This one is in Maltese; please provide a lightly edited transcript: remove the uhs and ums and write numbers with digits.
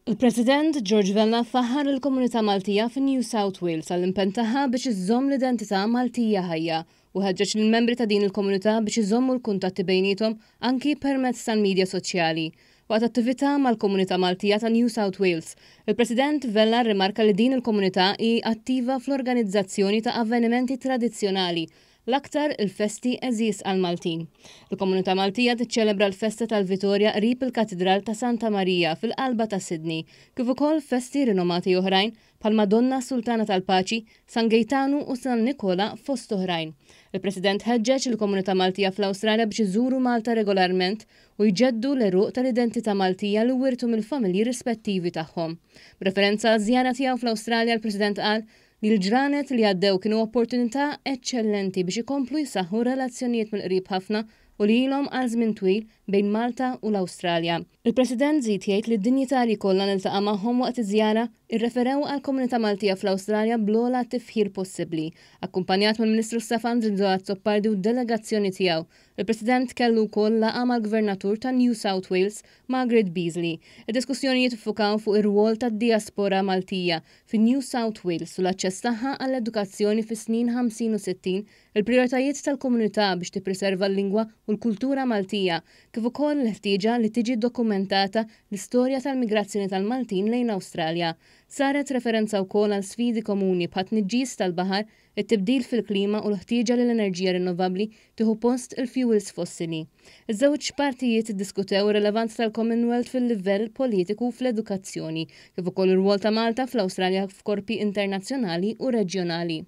Il-President George Vella faħħar lill-komunità Maltija fi New South Wales għall-impenn tagħha biex iżżomm l-identità Maltija ħajja u ħeġġeġ lill-membri ta' din il-komunità biex iżommu l-kuntatti bejniethom anki permezz tal-midja soċjali. Waqt attività mal-komunità Maltija ta' New South Wales, il-President Vella rrimarka li din il-komunità hi attiva fl-organizzazzjoni ta' avvenimenti tradizzjonali l-aktar il-festi għeżież għall-Maltin. Il-komunità Maltija tiċċelebra l-festa tal-Vitorja qrib il-Katidral ta' Santa Marija fil-qalba ta' Sydney, kif ukoll festi rinomati oħrajn bħall-Madonna Sultana tal-Paċi, San Gejtanu u San Nikola fost oħrajn. Il-President ħeġġeġ lill-komunità Maltija fl-Awstralja biex iżuru Malta regolarment u jġeddu l-għeruq tal-identità Maltija li wirtu mill-familji rispettivi tagħhom. B'referenza għaż-żjara tiegħu fl-Awstralja l-President qal li l-ġranet li għaddew kienu opportunità eċċellenti biex ikomplu jsaħħu relazzjonijiet mill-qrib ħafna u li ilhom għal żmien twil bejn Malta u l-Awstralja. Il-President żied jgħid li d-dinjitarji kollha li ltaqa' magħhom waqt iż-żjara rreferew għall-komunità Maltija fl-Awstralja bl-ogħla tifħir possibbli. Akkumpanjat mill-Ministru Stefan Rizzo Azzopardi u d-delegazzjoni tiegħu, il-President kellu wkoll laqgħa mal-Gvernatur ta' New South Wales, Margaret Beazley. Id-diskussjonijiet iffukaw fuq ir-rwol tad-dijaspora Maltija fi New South Wales u l-aċċess tagħha għall-edukazzjoni fis-snin 50 u 60, il-prijoritajiet tal-komunità biex tippriserva l-lingwa u l-kultura Maltija, kif ukoll il-ħtieġa li tiġi dokumentata l-istorja tal-migrazzjoni tal-Maltin lejn l-Awstralja. Saret referenza wkoll għal sfidi komuni bħat-tniġġis tal-baħar, it-tibdil fil-klima u l-ħtieġa li l-enerġija rinnovabbli tieħu post il-fjuwils fossili. Iż-żewġ partijiet iddiskutew ir-rilevanza tal-Commonwealth fil-livell politiku u fl-edukazzjoni, kif ukoll ir-rwol ta' Malta fl-Awstralja f'korpi internazzjonali u reġjonali.